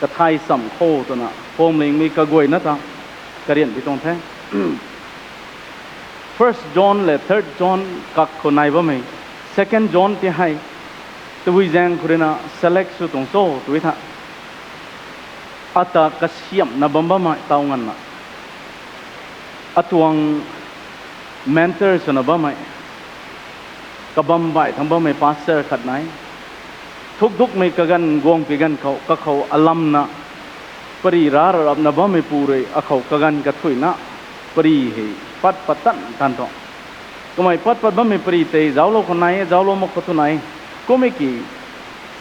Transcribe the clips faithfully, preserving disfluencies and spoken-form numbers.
kathay cham kho twna phuamlingmei kaguayna ta karian pi tuang the. First John le Third John kak khou nai bammei, Second John ti hei tabui zaeng khou ruina select sw tuang cho tw tha, ata kasiamhna bam bammei taw nganvna, atuang mentor swna bammei, kabam baih thang bammei pastor khat nai. Thukdukmei kaganv guang pi ganv khou kakhou alamna pari ra rarapna bammei pu rui akhou kaganv kathuina pari hei pat pat tan tan thu, kamei pat pat bammei pari tei zauclou khou nai e, zauclou mak khou thu nai. Kummei ki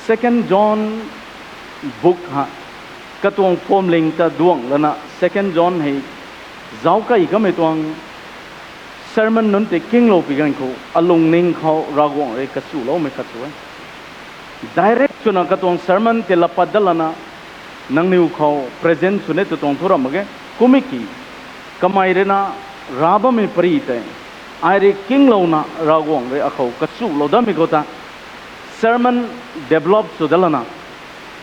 Second John book ha, katuang phuamling ta duang lana Second John hei zauckei kamei tuang sermon nunc tei kinglou pi ganv khou alungning khou Ravguangc rui kachuloumei khat sw e. Direct swna katuang sermon tei lapat dat lana nangniw khou present sw ni tw tuang thu ram mak ge. Kummei ki kamei ruina ra bammei pari tei ai rui kinglouna Ravguangc rui akhou kachulou datmei khou ta sermon develop sw dat lana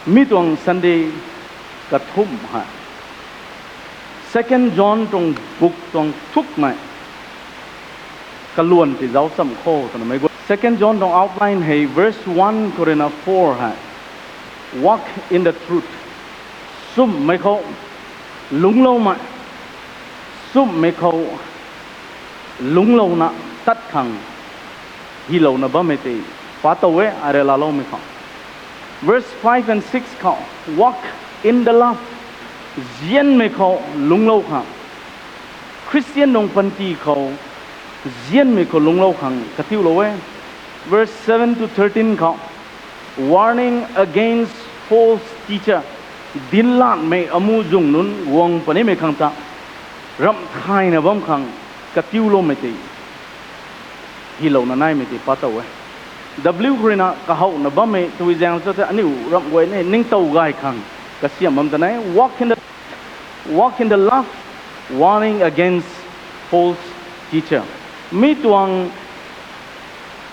mi tuang Sunday kathumh hei Second John tuang book tuang thukmei kaluan tei zauc cham kho twna mei gu. Second John tuang outline hei verse one khou ruina four hei, Walk in the truth. Sumhmei khou lungcloumei, sumhmei khou lungclouna tat khang hylouna bammei tei pa tow e, ai rui laaloumei khou. Verse five and six khou, Walk in the love. Nzianmei khou lungclou khang, Khristian nung panty khou nzianmei khou lungclou khang katiulou e. Verse seven to thirteen khou, Warning against false teacher. Dinclatmei amu zung nunc guang punimei khang ta ramh thayna bam khang katiuloumei tei hylouna naimei tei pa tow e. W khou ruina kahowna bammei tabui zaeng cho the aniu ramh guay ni ningtow gay khang kasiamh bam ta nai. Walk in the love, warning against false teacher. Mi tuang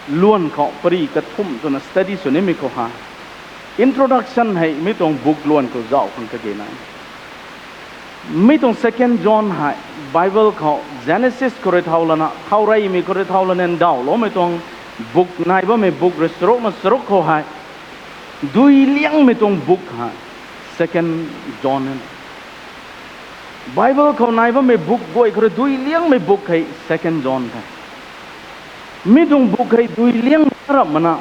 luan khou pari kathumh twna study sw nimei khou ha, introduction hei mi tuang book luan khou zauc khang kage nai. Mi tuang Second John hei Bible khou Genesis khou rui thau lana, thaureymei khou rui thau lana ndauhloumei tuang book nai bammei book rui charukna charuk khou hei dui liangmei tuang book hei Second John e. Bible khou nai bammei book guay khou rui dui liangmei book hei Second John the. Mi tuang book hei dui liang ramh mana,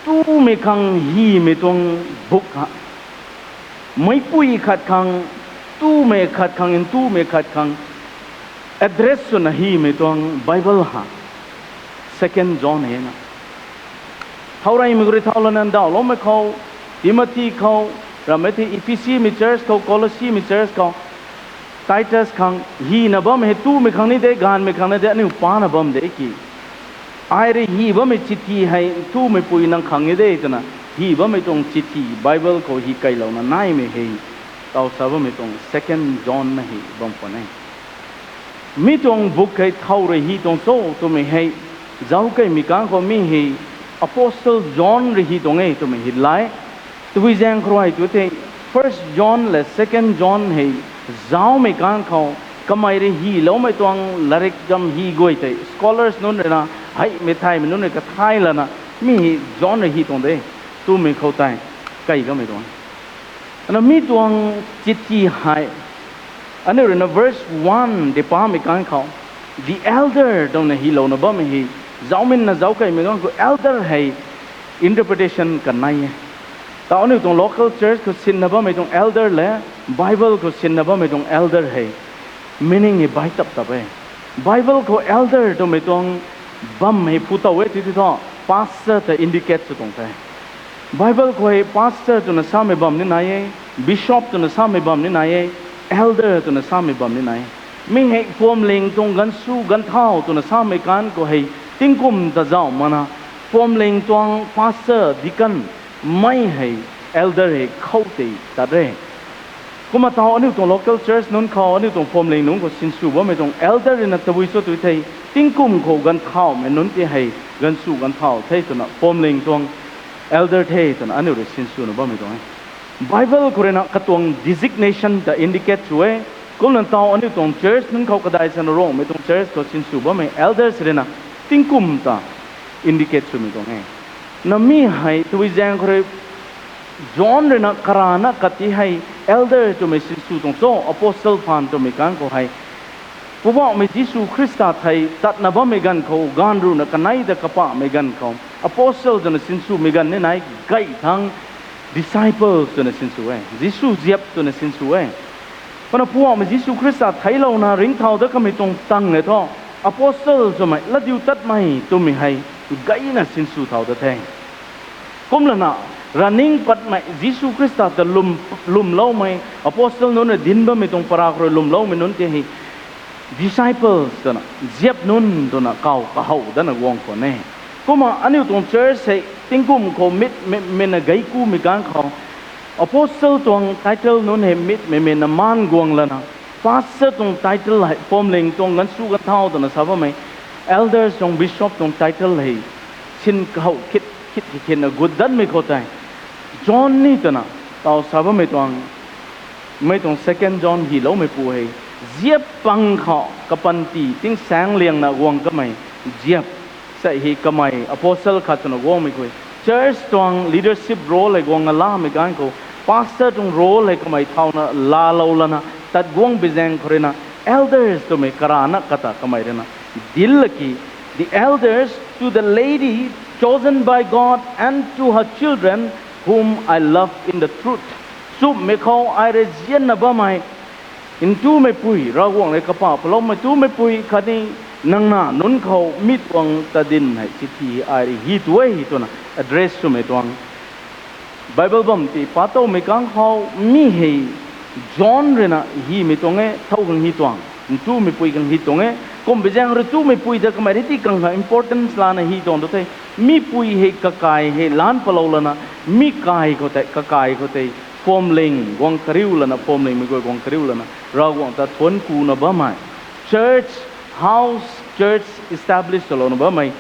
tumei khang hymei tuang book ha. Meicpui khat khang, tumei khat khang, ntumei khat khang address swna hymei tuang Bible ha Second John hei na. Thaureymei khou rui thau lana ndauhloumei khou, Timothy khou, ramei thei Ephesimei church khou, Colossimei church khou, Titus khang hyna bammei hei tumei khang ni de, gaanvmei khang ni de, aniu pana bam de ki. Ai rui hy bammei chithi hei ntumei pui nang khang ni de twna hy bammei tuang chithi Bible khou hy kailouna naimei hei taw sa bammei tuang Second John na hei bam puni. Mi tuang book hei thow rui hy tuang cho twmei hei zauckeimei kang khou mi hei Apostle John rui hy tuang e twmei hei lai. Tabui zaeng khou rui tu the First John le Second John hei zaucmei kang khou kamei rui hyloumei tuang latrik gam hy guay tei scholars nunc rui na, heimei thaymei nunc rui kathay lana mi hei John rui hy tuang de twmei khou tei kai kamei tuang. Ana mi tuang chithi hei aniu rui na verse one de pamei kang khou the elder twna hylouna bammei hei zaucminna zauckeimei kang khou elder hei interpretation kanei e. Taw aniu tuang local church khou sinna bammei tuang elder le Bible khou sinna bammei tuang elder hei meaning hei bai tap tap e. Bible khou elder twmei tuang bam hei phu tow e ti ti thu pastor ta indicate sw tuang the. Bible khou hei pastor twna samei bam ni nai e, bishop twna samei bam ni nai e, elder twna samei bam ni nai e. Mi hei phuamling tuang ganvsu ganvthau twna samei kang khou hei tingkum ta zauc mana, phuamling tuang pastor, deacon, mei hei elder hei khou tei tat re. Kumna taw aniu tuang local church nunc khou, aniu tuang phuamling nunc khou sinsw bammei tuang elder rui na tabui cho tu thei, tingkum khou ganvthaumei nunc ti hei ganvsu ganvthau the twna phuamling tuang elder the twna aniu rui sinswna bammei tuang e. Bible khou ruina katuang designation ta indicate sw e. Kumna taw aniu tuang church nunc khou kadai sana Rongmei tuang church khou sinsw bammei elders ruina tingkum ta indicate swmei tuang e. Na mi hei tabui zaeng khou rui John ruina karana kati hei elder twmei sinsw tuang cho, apostle phaan twmei kang khou hei Poubauhmei Jisu Khrista thei tatna bammei ganv khou, gaanv ruhna kanei ta kapahmei ganv khou, apostle twna sinswmei ganv ni nai, gay thang disciples twna sinsw e, Jisu ziap twna sinsw e. Kumna Poubauhmei Jisu Khrista theiclouna ringcthau dat kamei tuang tang e thu, apostle swmei latdiutatmei twmei hei gayna sinsw thau dat the. Kumlana, raning patmei Jisu Khrista ta lwm, lwmloumei, apostle nunc na dinc bammei tuang para khou rui lwmloumei nunc tei hei disciples twna, ziap nunc twna kaw kahow datna guang khwan e. Kumna aniu tuang church hei tingkum khou mit, mi, mina gei kumei kang khou, apostle tuang title nunc hei mitmei mina maan guang lana, pastor tuang title hei phuamling tuang gansu ganthau twna sa bammei, elders tuang bishop tuang title hei sin kahow khit khit khit khitna gut datmei khou tei, John ni twna taw sa bammei tuang, mei tuang Second John hyloumeipu hei, ziap pang khou kapanty tingsaeng liangna guang kamei, ziap sei hei kamei apostle khat swna guangmei khou, church tuang leadership role hei guangna lamei ganv khou, pastor tuang role hei kamei thauna laalou lana tat guang bi zaeng khou ruina, elders twmei karana kata kamei ruina dil laki, the elders to the lady chosen by God and to her children whom I love in the truth. Chumhmei khou ai rui zianna bammei ntumei pui, Ravguangc rui kapah paloumei ntumei pui khatni nang na nunc khou mi tuang tadin hei chithi ai rui hy tu e twna address swmei tuang Bible bam ti pa towmei kang khou mi hei John ruina hymei tuang e, thow khang hy tuang, ntumei pui khang hy tuang e. Kum bi zaeng rui ntumei pui ta kamei rui ti kang kha importance lana hy tuang tu the. Mi pui hei kakai hei lan palou lana, mi kai khou tei, kakai khou tei phuamling guang kariu lana, phuamlingmei guay guang kariu lana Ravguangc ta thuanc kuna bammei, church, house church establish swlouna bammei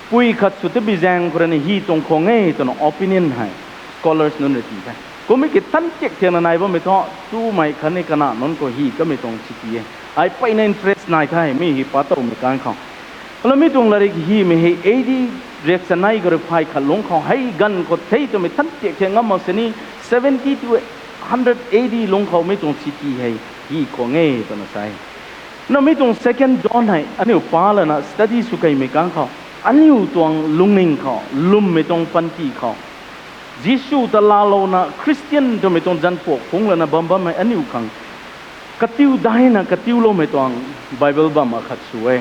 pui khat sw ta bi zaeng khou ruina hy tuang khwan e twna opinion hei scholars nunc rui ti the. Kummei ki than tiak thiakna nai bammei thu, ntumei khatni kana nunc khou hy kamei tuang chithi e. Ai peyna interest nai the mi hei pa towmei kang khou. Kumna mi tuang latrik hymei hei A D riak chanei khou rui phay khat lungc khou hei ganv khou the twmei than tiak thiak ngam mak sini, seventy to hundred A D lungc khou mi tuang chithi hei hy khwan e twna sa e. Kumna mi tuang Second John hei aniu pa lana study sw keymei kang khou, aniu tuang lungning khou, lwmmei tuang panty khou, Jisu ta laalouna Christian twmei tuang zanphuak phungc lana bam bammei aniu khang katiu daina katiuloumei tuang Bible bam akhat sw e.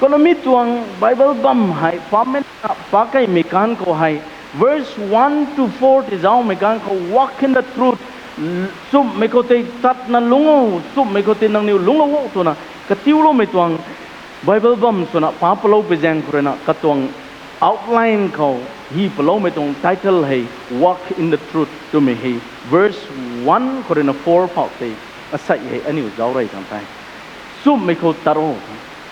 Kumna mi tuang Bible bam hei pamenna pa keymei kang khou hei, verse one to four ti zaumei kang khou, walk in the truth, chumhmei khou tei tatna lungc o, chumhmei khou tei nangniw lungclou o twna katiuloumei tuang Bible bam swna pa palou pi zaeng khou ruina katuang outline khou hy paloumei tuang title hei walk in the truth twmei hei verse one khou ruina four phou tei asei hei aniu zauc rey tang the. Chumhmei khou tat o.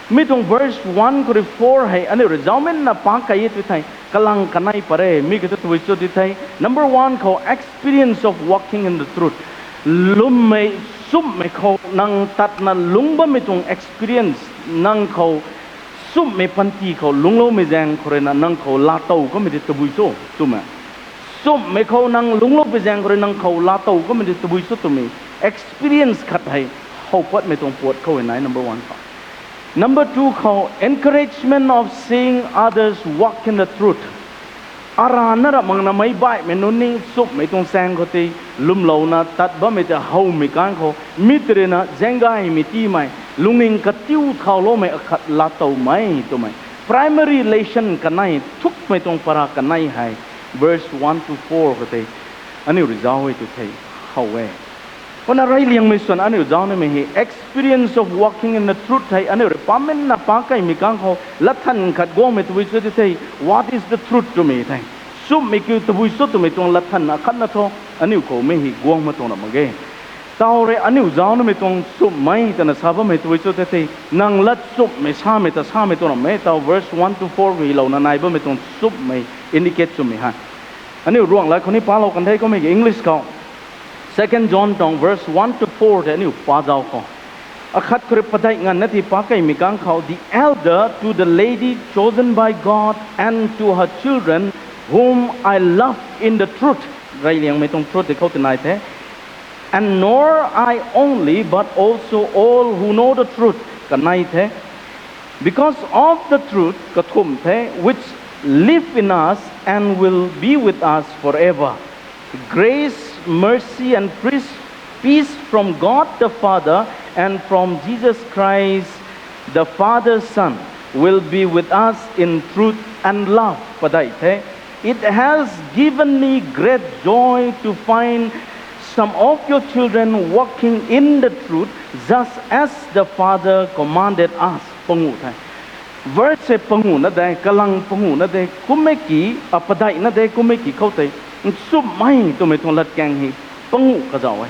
Mi tuang verse one khou rui four hei aniu rui zaumenna pa key e tu thei, kalang kanei pat re, mi kata tabui cho tu thei, number one khou experience of walking in the truth. Lwmmei, chumhmei khou nang tatna lungc bammei tuang experience, nang khou chumhmei panty khou lungcloumei zaeng khou ruina nang khou laatow kamei tei tabui cho twmei. Chumhmei khou nang lungclou pi zaeng khou rui nang khou laatow kamei tei tabui cho twmei experience khat hei how patmei tuang puat khou hei nai, number one khou. Number two khou, encouragement of seeing others walk in the truth. Arana ra makna meic baihmei nunc ni chumhmei tuang saeng khou tei lwmlouna tat bammei tei howmei kang khou, mi tei ruina zaenggaymei tiimei, lungning katiu thauloumei akhat laatowmei twmei primary lesson kanei, thukmei tuang para kanei hei verse one to four khou tei aniu rui zauc e tu thei how e. Kumna reyliangmei swan aniu zauc nimei hei experience of walking in the truth hei aniu rui pamenna pac keymei kang khou latthan khat guangmei tabui cho tu thei, what is the truth twmei thei, chumhmei kiu tabui cho twmei tuang latthan akhatna thu aniu khoumei hei guang ma tuang ra mak ge. Tau rui aniu zauc nimei tuang chumhmei twna sa bammei tabui cho tu thei, nang lat chumhmei samei ta samei tuang ra mak e. Tau verse one to four khou hylouna nai bammei tuang chumhmei indicate chwmei hei aniu Ruanglat khou ni palou kan the, kummei ki English khou Second John tuang verse one to four tei aniu pa zau khou. Akhat khou rui padeih nganvna ti pa kaimei kang khou, the elder to the lady chosen by God and to her children whom I love in the truth. Reyliangmei tuang truth tei khou tinai the. And nor I only, but also all who know the truth. Kanei the. Because of the truth, kathumh the, which live in us and will be with us forever. Grace, mercy, and peace, peace from God the Father and from Jesus Christ, the Father's Son, will be with us in truth and love. Padeih the. It has given me great joy to find some of your children walking in the truth, just as the Father commanded us. Panguh the. Verse hei panguhna de, kalang panguhna de, kummei ki, a, padeihna de, kummei ki khou tei, nchumhmei twmei tuang latkaeng hei, panguh kazauh e.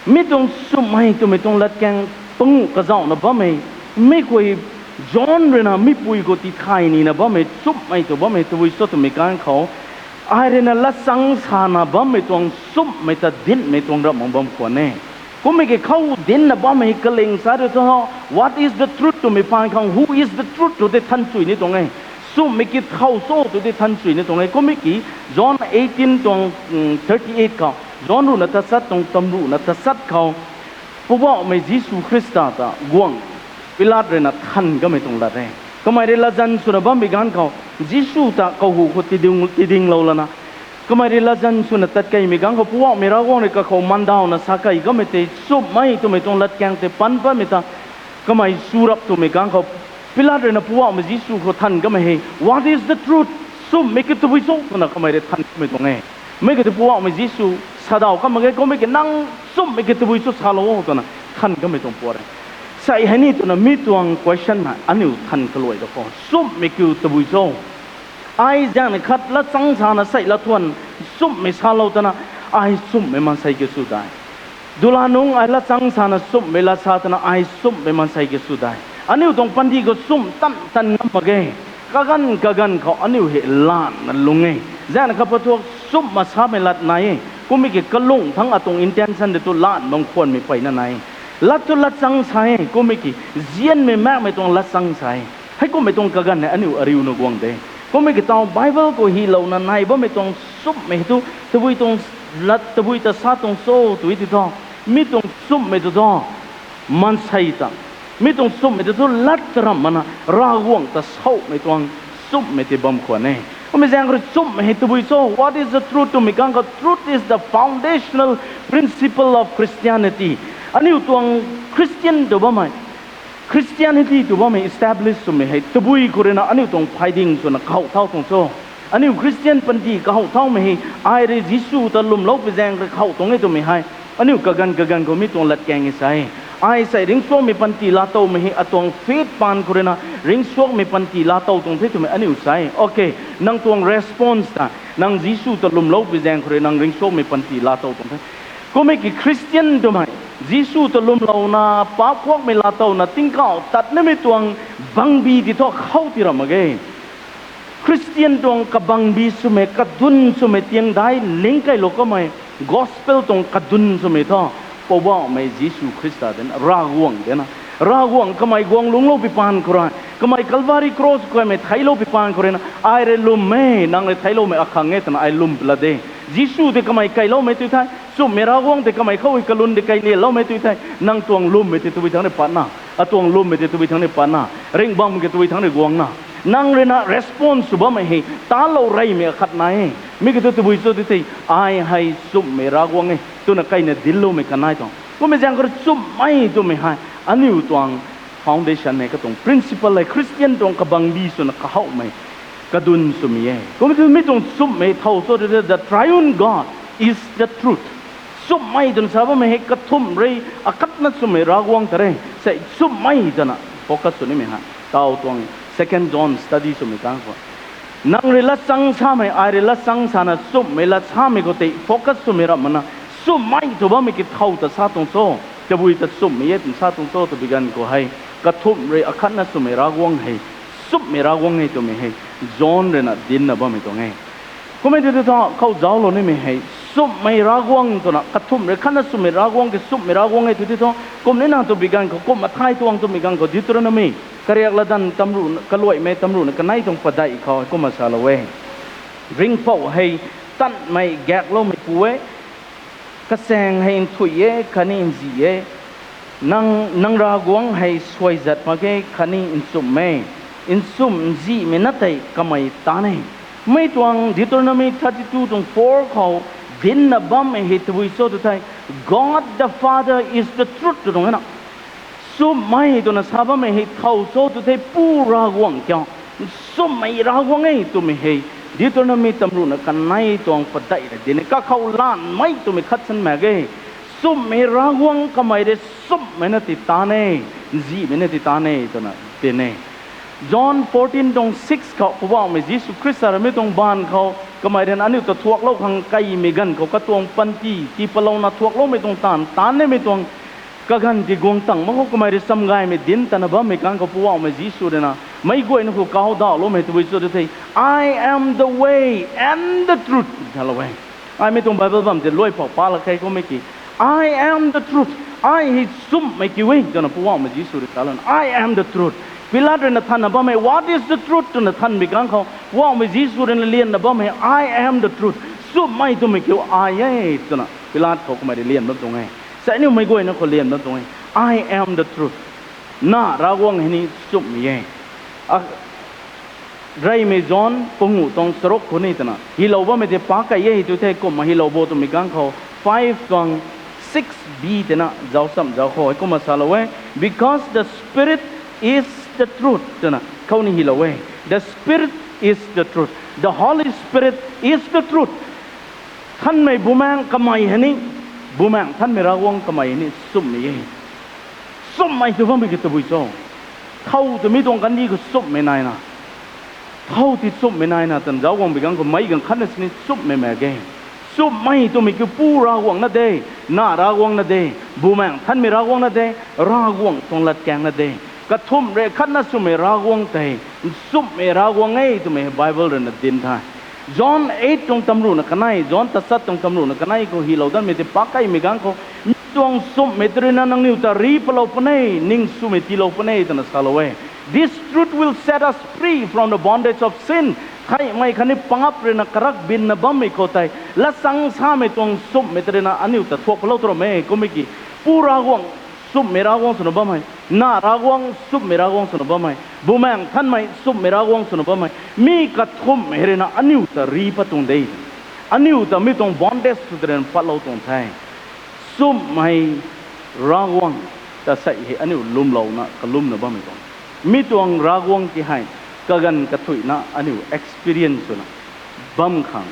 Mi tuang nchumhmei twmei tuang latkaeng, panguh kazauhna bammei, mi khou John rui na mipui khou tithay nina bammei, nchumhmei tw bammei, tabui cho twmei kang khou, ai rui na latchang sana bammei tuang nchumhmei ta dinmei tuang ram mak bam khwan e. Kummei ki khou dinna bammei kaling sa rui thu, what is the truth twmei paan khang, who is the truth tw tei than chui ni tuang e. Nchumhmei ki thau cho tw tei than chui ni tuang e. Kummei ki John eighteen tuang, mm, thirty eight khou, John ruhna tachat tuang tamruhna tachat khou, Poubauhmei Jisu Khrista ta guang Pilat rui na than kamei tuang lat e. Kamei rui latzan swna bammei ganv khou, Jisu ta kahu khou tiding, tidinglou lana, kamei rui latzan swna tat keymei ganv khou Poubauhmei Ravguangc rui kakhou mandawna sa key kamei tei nchumhmei twmei tuang latkaeng tei pan patmei ta, kamei surap twmei ganv khou, Pilat rui na Poubauhmei Jisu khou than kamei hei, what is the truth? Nchumhmei ki tabui cho twna kamei rui than kamei tuang e. Mi ki tu Poubauhmei Jisu sadaw kam mak ge, kummei ki nang nchumhmei ki tabui cho salou o twna than kamei tuang puat e. Sei hei ni twna mi tuang question na aniu than kaluai da khou, nchumhmei kiu tabui cho? Ai zaeng ni khat latchang sana sei lat thuan nchumhmei salou twna, ai nchumhmei maansei kiu sw dai. Dula nung ai latchang sana nchumhmei lat sa twna ai nchumhmei maansei kiu sw dai. Aniu tuang panty khou nchumh tan tan ngam mak ge. Kaganv kaganv khou aniu hei lanna lung e. Zaeng ni khat pathuak nchumh ma samei lat nai e. Kummei ki kalung thangc atuang intention de tu lan bam khwanmei peyna nai e. Lat tu latchang sa e, kummei ki zianmei makmei tuang latchang sa e. Heikummei tuang kaganv hei aniu ariuna guang de. Kummei ki taw Bible khou hylouna nai bammei tuang nchumhmei tu, tabui tuang lat, tabui ta sa tuang cho tw ti thu, mi tuang nchumhmei tu thu, maansei ta, mi tuang nchumhmei tu thu lat ta ramh mana, Ravguangc ta sauhmei tuang nchumhmei tei bam khwan e. Kummei zaeng khou rui nchumhmei hei tabui cho? What is the truth twmei kang khou, truth is the foundational principle of Christianity. Aniu tuang Christian tw bammei, Christianity tw bammei establish swmei hei tabui khou rui na aniu tuang phayding swna kahow thau tuang cho? Aniu Christian panty kahow thaumei hei, ai rui Jisu ta lwmlou pui zaeng rui kahow tuang e twmei hei, aniu kaganv kaganv khou mi tuang latkaeng e sa e. Ai sei ringcsuangmei panty laatowmei hei atuang faith paan khou rui na ringcsuangmei panty laatow tuang the twmei aniu sa e. Okay, nang tuang response ta, nang Jisu ta lwmlou pui zaeng khou rui nang ringcsuangmei panty laatow tuang the. Kummei ki Christian twmei, Jisu ta lwmlouna, paap kuakmei laatowna, tingkauh tatnamei tuang bangbi ti thu khou ti ramh mak ge. Christian tuang kabangbi swmei, kadun swmei tiangdai ling kailou kamei, gospel tuang kadun swmei thu, Poubauhmei Jisu Khrista dena, Ravguangc dena. Ravguangc kamei guang lungclou pui paan khou rui, kamei Calvary cross khou kamei theiclou pui paan khou rui na, ai rui lwm e, nang rui theicloumei akhang e twna ai lwm pla de. Jisu tei kamei keyloumei tu thei, nchumhmei Ravguangc tei kamei khou hei kalun tei keylianloumei tu thei, nang tuang lwmmei tei tabui thangc rui patna, atuang lwmmei tei tabui thangc rui patna, ringhbam ki tabui thangc rui guangna, nang rui na response sw bammei hei, talou reymei akhat nai e. Mi ki tu tabui cho ti thei, ai hei nchumhmei Ravguangc e twna keyna dincloumei kanei tuang. Kummei zaeng khou rui nchumhmei twmei hei aniu tuang foundation e, katuang principle e, Christian tuang kabangbi swna kahowmei, kadun swmei e. Kummei tu mi tuang nchumhmei thow cho ti the, the triune God is the truth. Nchumhmei twna sa bammei hei kathumh rui akhatna swmei Ravguangc ta re. Sei nchumhmei twna focus sw nimei hei taw tuang Second John study swmei kang khou, nang rui latchang samei, ai rui latchang sana nchumhmei lat samei khou tei focus swmei ramh mana, nchumhmei tw bammei ki thow ta sa tuang cho, tabui ta nchumhmei e twna sa tuang cho twbi ganv khou hei, kathumh rui akhatna swmei Ravguangc hei, nchumhmei Ravguangc e twmei hei John rui na dincna bammei tuang e. Kummei tu thu khou zauclou nimei hei Sumhmei Ravguangc twna, kathumh rui khatna sumhmei Ravguangc ki sumhmei Ravguangc e tw ti thu, kum ni na twbi ganv khou, kum mathai tuang twmei ganv khou, Deuteronomy kariak latdanv tamruhna, kaluaimei tamruhna kanei tuang padeih khou kumna salou e. Ringhpouc hei tanmei gaekloumeipu e, kasaeng hei nthuih e khatni nzih e. Nang, nang Ravguangc hei suaizat mak ge khatni nchumh e, nchumh nzihmei na tei kamei taanv e. Mi tuang Deuteronomy thirty two tuang four khou dincna bammei hei tabui cho tw thei, God the Father is the truth tw tuang e na. Sumhmei twna sa bammei hei thow cho tw thei, Pu Ravguangc kiu. Sumhmei Ravguangc e twmei hei Deuteronomy tamruhna kanei tuang padeih rui dinc e. Kakhou lanmei twmei khat san mak ge. Sumhmei Ravguangc kamei rui sumhmei na ti taanv e, nzihmei na ti taanv e twna dinc e. John fourteen tuang six khou Poubauhmei Jisu Khrista rui mi tuang baanv khou kamei rui na aniu ta thuaklou khang kaimei ganv khou katuang panty tii palouna thuakloumei tuang taanv, taanv nimei tuang kaganv ti guang tang mak khou kamei rui chamgaymei dinc tana bammei ganv khou Poubauhmei Jisu rui na meic guayna khou kaudauhloumei tabui cho tw thei, I am the way and the truth, salou e. Ai mi tuang Bible bam tei luai phou palak khe kummei ki, I am the truth. Ai hei sumhmei kiu e twna Poubauhmei Jisu rui salou na, I am the truth. Pilat rui na thanna bammei, What is the truth? twna thanmei ganv khou Poubauhmei Jisu rui na lianna bammei, I am the truth. Sumhmei twmei kiu ai e twna Pilat khou kamei rui lian bam tuang e. Sa aniu meic guayna khou lian bam tuang e. I am the truth. Na Ravguangc hei ni sumhmei e. A, Reymei John panguh tuang charuk khou ni twna hylou bammei tei pac kei e tw thei kumna hylou bo twmei ganv khou five tuang six b tei na zauc cham zauc khou kumna salou e, Because the Spirit is the truth twna khou ni hylou e. The Spirit is the truth. The Holy Spirit is the truth. Thanmei Bumaengh kamei hei ni, Bumaengh Thanmei Ravguangc kamei hei ni sumhmei e. Sumhmei tw bammei ki tabui cho? Thow tw mi tuang kandih khou sumhmei naina, thow ti sumhmei naina tan zauc guang bi ganv khou meic ganv khatna sini sumhmei mak ge. Sumhmei twmei kiu Pu Ravguangc na de, Na Ravguangc na de, Bumaengh Thanmei Ravguangc na de, Ravguangc tuang latkaeng na de. Kathumh rui khatna swmei Ravguangc tei sumhmei Ravguangc e twmei Bible rui na dinc the. John eight tuang tamruhna kanei, John tachat tuang tamruhna kanei khou hylou danmei tei pac keimei ganv khou, Mi tuang sumhmei tei rui na nangniw ta ri palou puni, ning swmei tiilou puni twna salou e. This truth will set us free from the bondage of sin. Theihmei khatni pangap rui na karak binna bammei khou tei, latchang samei tuang sumhmei tei rui na aniu ta thuak palou tw ram e kummei ki, Pu Ravguangc sumhmei Ravguangc swna bam e, Na Ravguangc sumhmei Ravguangc swna bam e, Bumaengh Thanmei sumhmei Ravguangc swna bam e. Mi kathumh hei rui na aniu ta ri pat tuang de. Aniu ta mi tuang bondage sw tei rui na patlou tuang the. Sumhmei Ravguangc ta sei hei aniu lwmlouna kalumna bammei tuang. Mi tuang Ravguangc ti hei kaganv kathuicna aniu experience swna bam khang,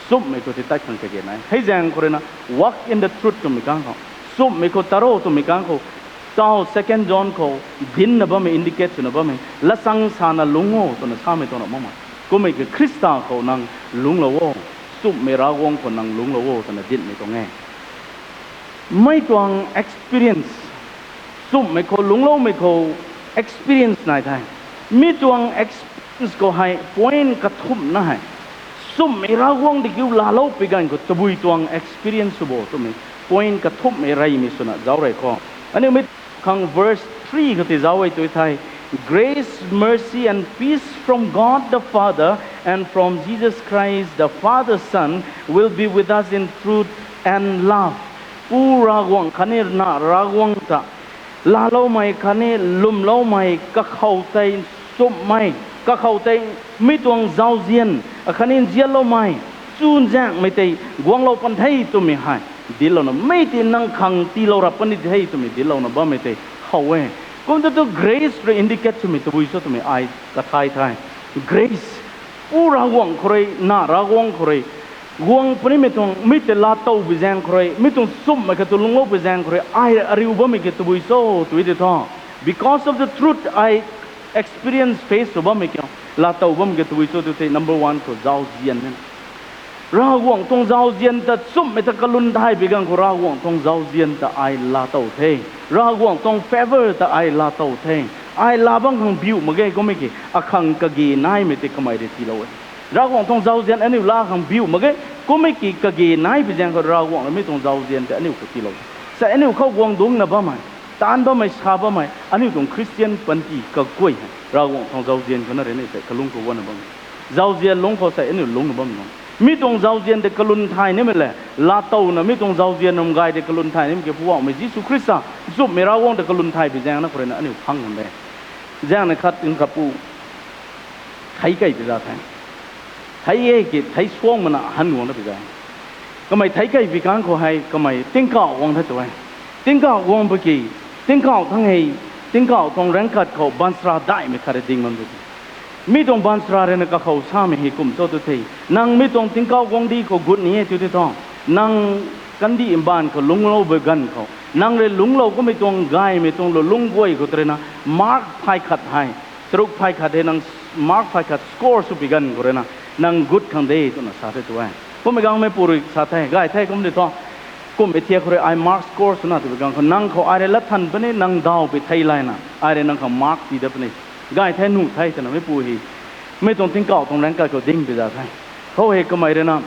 sumhmei khou ti tat khang kage nai. Hei zaeng khou rui na walk in the truth twmei ganv khou, sumhmei khou taro twmei ganv khou, taw second John khou dincna bammei, indicate swna bammei, latchang sana lungc o twna samei tuang na makmei. Kummei ki Khrista khou nang lungclou o, sumhmei Ravguangc khou nang lungclou o twna dincmei tuang e. Mi tuang experience, sumhmei khou lungcloumei khou experience nai the. Mi tuang experience khou hei point kathumhna hei, sumhmei Ravguangc di kiu laalou pi ganv khou tabui tuang experience sw bo twmei point kathumhmei reymei swna zauc rei khou, aniu mi khang verse three khou ti zauc e tw thei, Grace, mercy and peace from God the Father and from Jesus Christ the Father's Son will be with us in truth and love. Pu Ravguangc khatni Na Ravguangc ta laaloumei khatni lwmloumei, kakhou tei sumhmei, kakhou tei mi tuang zauzian khatni nzianloumei, chuzaenghmei tei guanglou pan the twmei hei dinclouna, mi tei nang khang tiilou rap puni the twmei dinclouna bammei tei how e. Kum tu tu grace rui indicate swmei tabui cho twmei ai kathay the. Grace, Pu Ravguangc khou rui, Na Ravguangc khou rui guang punimei tuang, mi tei laatow bi zaeng khou rui, mi tuang sumhmei kha tu lungclou bi zaeng khou rui ai ariu bammei ki tabui cho tw ti thu, because of the truth I experience, face sw bammei kiu, laatow bammei ki tabui cho tw thei, number one khou zauzian e. Ravguangc tuang zauzian ta sumhmei ta kalum thay bi ganv khou Ravguangc tuang zauzian ta ai laatow the. Ravguangc tuang favour ta ai laatow the. Ai laa bam khang biu mak ge kummei ki, akhang kage naimei tei kamei rui tiilou e. Ravguangc tuang zauzian aniu laa khang biu mak ge, Kummei ki kage nai pi zaeng khou Ravguangc rui mi tuang zauzian tei aniu khou tiilou. Sa aniu khou guang dungcna bammei, taanv bammei, sa bammei aniu tuang Christian panty kaguay hei Ravguangc tuang zauzian khou na rui ni tei kalung khou guangna bam. Zauzian lungc khou sa aniu lungcna bam nung. Mi tuang zauzian tei kalun thay nimei le, laatowna mi tuang zauzian nunc gay tei kalun thay nimei ki Poubauhmei Jisu Khrista, nchumhmei Ravguangc tei kalun thay pi zaeng na khou rui na aniu phang kan de. Zaeng na khat in khat pu thei kei pi za the. Thei e ki thei suang mana han guang na pi za. Kamei thei kei pi kang khou hei kamei tingkauh guang the tu e. Tingkauh guang pu ki, tingkauh thang hei, tingkauh tuang raengc khat khou baanchara daihmei khat rui ding bam tu. Mi tuang baanchara rui na kakhou samei hei kum cho tu the. Nang mi tuang tingkauh guangcdic khou gut ni e tu the thu, nang kandih mbaanv khou lungclou bui ganv khou nang rui lungclou kummei tuang gaymei tuang lulungc guay khou tu rui na mark phay khat hei, charuk phay khat hei nang mark phay khat score sw pi ganv khou rui na nang gut khang de twna sa the tu e. Kummei gangmei pu rui sa the, gay the kum di thu. Kummei thiak khou rui ai mark score swna twpui kang khou nang khou ai rui lat than puni, nang daw pi thei layna ai rui nang khang mark tii dat puni. Gay the, nuh the twna mei pu hei mi tuang tingkauh tuang raengc khat khou ding pi za the. Khou hei kamei rui na